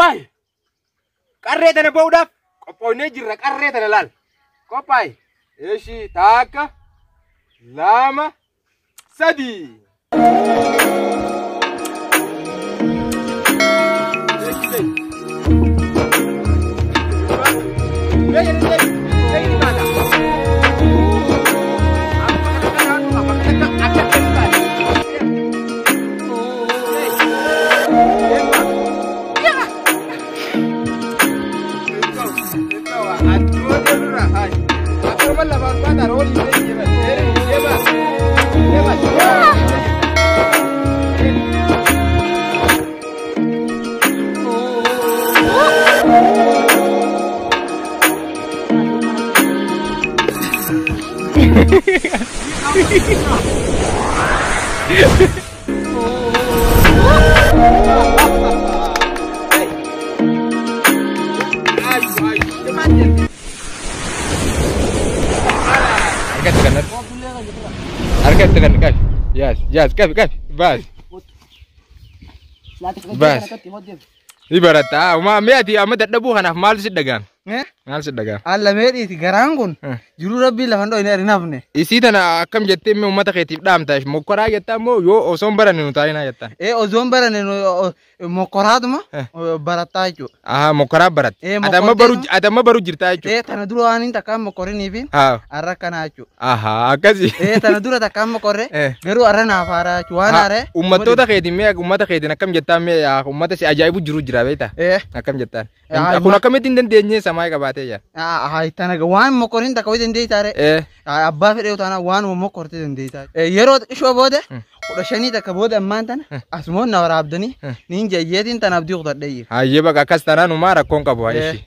Qophaa'i. Qarree tana ba'uudhaaf qophoonnee jirra, qarree tana laal. Qophaa'i. Eshi, 1, 2, 3. Harkatti kan harkatti kan qabi. Yaas yaas, qabi qabi, baas. Baas. Ni baratta. Uma mee ati amma dadhabuu kanaaf maaltu si dhaga'ame? Maal si dhaga'ame? Allamee dhiiti, garaan kun jiruu rabbii lafa hin dhoyne hin hafne. Isii tana akkam jettee mee uummata keetiif dhaamta? Mokkoraa jettaa immoo yoo osoo hin baranne nu taa'inaa jettaa? Ee, osoon baranne mokkoraatuma barattaa jechuudha. Aha, mokkoraa baratte. Ee, Ati amma baru mokkorteetuma. Ati amma baru jirtaa jechuudha. Ee, tana dura waan hin takkaan mokkoriniifi Haa. har'a akkanaa jechuudha. Aha, akkasi. Ee, tana dura takkaan mokkorre garuu har'a naaf haaraa jechuudha. Waan haaree. Uummattoota keetiin mee, uummata keetiin akkam jettaa mee, uummata si ajaa'ibu jiru jira beektaa? Ee. Akkam jettaan? Haa, Kun akkamitti hin dandeenye samaa qabaatee jira? Haa, tana waan mokkorin takka wayii dandeessaare. Ee. Abbaa fedhee taana waan mokkorte dandeessaa. Yeroo xiqqishoo booda 15 takka booda ammaan tana asumoon na waraabdanii niin jayyeetiin tana abdii kutadhee jira. Hayyee, baqa akkas taanaan uumaa rakkoon qabu haa Ee. ishii.